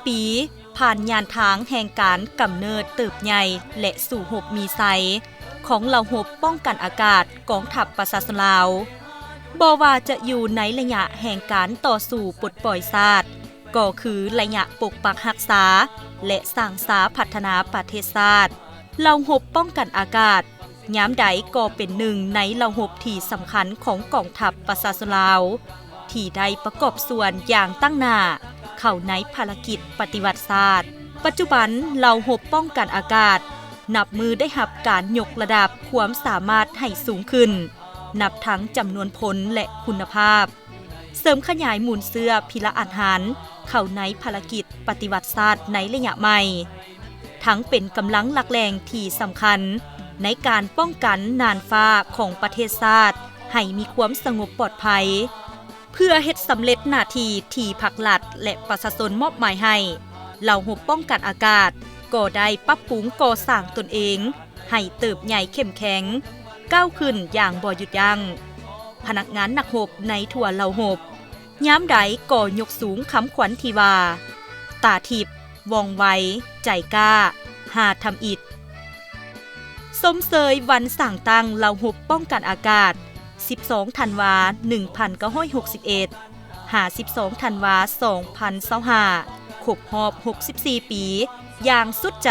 ປີໆ ຜ່ານຍານທາງແຫ່ງການກຳເນີດເຕີບໃຫຍ່ ແລະ ສູ້ຮົບມີໄຊ ຂອງເຫຼົ່າຮົບປ້ອງກັນອາກາດກອງທັບປະຊາຊົນລາວ. ບໍ່ວ່າຈະຢູ່ໃນໄລຍະແຫ່ງການຕໍ່ສູ້ປົດປ່ອຍຊາດ, ກໍຄືໄລຍະປົກປັກຮັກສາ ແລະ ສ້າງສາພັດທະນາປະເທດຊາດ, ເຫຼົ່າຮົບປ້ອງກັນອາກາດ ຍາມໃດກໍເປັນໜຶ່ງໃນເຫຼົ່າຮົບທີ່ສຳຄັນຂອງກອງທັບປະຊາຊົນລາວ ທີ່ໄດ້ປະກອບສ່ວນຢ່າງຕັ້ງໜ້າເຂົ້າໃນພາລະກິດປະຕິວັດຊາດ. ປັດຈຸບັນ, ເຫຼົ່າຮົບປ້ອງກັນອາກາດ ນັບມື້ໄດ້ຮັບການຍົກລະດັບຄວາມສາມາດໃຫ້ສູງຂຶ້ນ, ນັບທັງຈຳນວນພົນ ແລະ ຄຸນນະພາບ, ເສີມຂະຫຍາຍມູນເຊື້ອພິລະອາຫານເຂົ້າໃນພາລະກິດປະຕິວັດຊາດໃນໄລຍະໃໝ່, ທັງເປັນກຳລັງຫຼັກແຫຼ່ງທີ່ສຳຄັນໃນການປ້ອງກັນນ່ານຟ້າຂອງປະເທດຊາດໃຫ້ມີຄວາມສະຫງົບປອດໄພ. ເພື່ອເຮັດສຳເລັດໜ້າທີ່ທີ່ພັກລັດ ແລະ ປະຊາຊົນມອບໝາຍໃຫ້, ເຫຼົ່າຮົບປ້ອງກັນອາກາດກໍໄດ້ປັບປຸງກໍ່ສ້າງຕົນເອງໃຫ້ເຕີບໃຫຍ່ເຂັ້ມແຂງ, ກ້າວຂຶ້ນຢ່າງບໍ່ຢຸດຢັ້ງ. ພະນັກງານນັກຮົບໃນທົ່ວເຫຼົ່າຮົບ ຍາມໃດກໍຍົກສູງຄຳຂວັນທີ່ວ່າ, ຕາທິບ, ວ່ອງໄວ, ໃຈກ້າ, ຫາທຳອິດ. ຊົມເຊີຍວັນສ້າງຕັ້ງເຫຼົ່າຮົບປ້ອງກັນອາກາດ ສິບສອງ ທັນວາ ໜຶ່ງພັນເກົ້າຮ້ອຍຫົກສິບເອັດ ຫາ ສິບສອງ ທັນວາ ສອງພັນຊາວຫ້າ ຄົບຮອບ ຫົກສິບສີ່ ປີ ຢ່າງສຸດໃຈ.